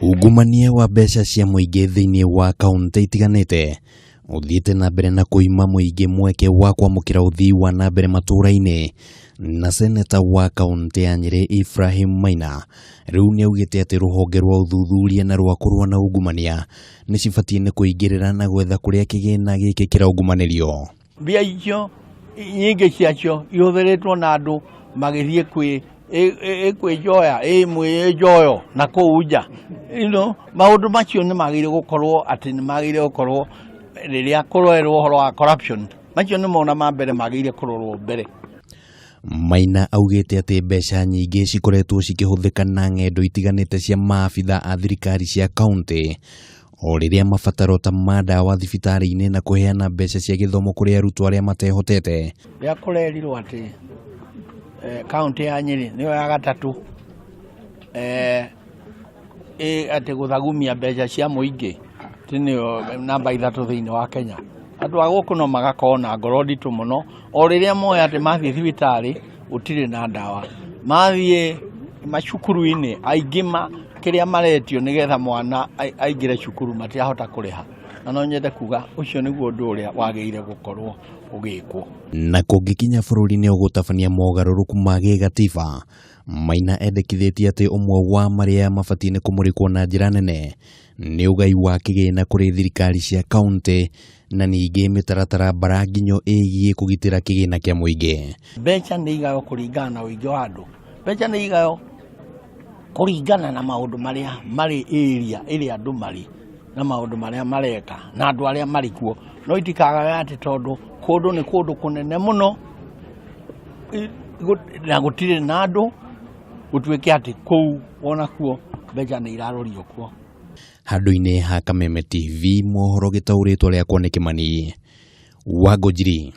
Ungumania wa mbeca cia mũingĩ thĩinĩ wa kaunti itiganĩte ũthiĩte na mbere na kũima mũingĩ mweke wa kwamũkĩra ũthii wa na mbere matũũra-inĩ, na seneta wa kaunti ya Nyĩrĩ Ibrahim Maina rĩu nĩaugĩte atĩ rũhonge rwa ũthuthuria na rwa kũrũa na ungumania nĩ cibatiĩ nĩ kũingĩrĩra na gwetha kũrĩa kĩgĩna gĩkĩ kĩraungumanĩrio. Mbia icio nyingĩ ciacio ihũthĩrĩtwo na andũ magĩthiĩ kwĩ ĩkwĩnjoya ĩmwĩnjoyo na kũu nja. Maũndũ macio nĩ magĩrĩire gũkorwo atĩ nĩ magĩrĩire gũkorwo rĩrĩa kũrerwo ũhoro wa corruption, macio nĩmo ma mbere magĩrĩire kũrorwo mbere. Maina augĩte atĩ mbeca nyingĩ cikoretwo cikĩhũthĩka na ng'endo itiganĩte cia maabitha a thirikari cia kaunti o rĩrĩa mabataro ta ma ndawa thibitarĩ-inĩ na kũheana mbeca cia gĩthomo kũrĩ arutwo arĩa matehotete. Rĩrĩa kũrerirwo atĩ kaunti ya Nyĩrĩ nĩyo ya gatatũ atĩ gũthagumia mbeca cia mũingĩ atĩ nĩyo namba 3 thĩinĩ wa Kenya, andũ a gũkũ no magakorwo na ngoro nditũ mũno o rĩrĩa moĩ atĩ mathiĩ thibitarĩ gũtirĩ na ndawa, mathiĩ macukuru-inĩ aingĩ kĩrĩa maretio nĩgetha mwana aingĩre cukuru matirahota kũrĩha. Na no nyende kuga ũcio nĩguo ũndũ ũrĩa wagĩrĩire gũkorwo ũgĩkwo. Na kũngĩkinya bũrũri nĩ ũgũtabania mogarũrũku ma gĩgatiba, Maina endekithĩtie atĩ ũmwe wa marĩa mabatiĩ nĩ kũmũrĩkwo na njĩra nene nĩ ũgai wa kĩgĩna kũrĩ thirikari cia kaunti na ningĩ mĩtaratara mbaranginyo ĩgiĩ kũgitĩra kĩgĩna kĩa mũingĩ. Mbeca nĩ igayo kũringana na ũingĩ wa andũ, mbeca nĩ igayo kũringana na maũndũ marĩa marĩ area ĩrĩa andũ marĩ na maũndũ marĩa mareka na andũ arĩa marĩ kuo, no itikagae atĩ tondũ kũndũ nĩ kũndũ kũnene mũno na gũtirĩ na andũ gũtuĩke atĩ kũu onakuo mbeca nĩ irarorio kuo. Handũ-inĩ ha Kameme TV mohoro gĩtaũrĩtwo rĩakwa nĩ Kĩmani wa Ngũnjiri.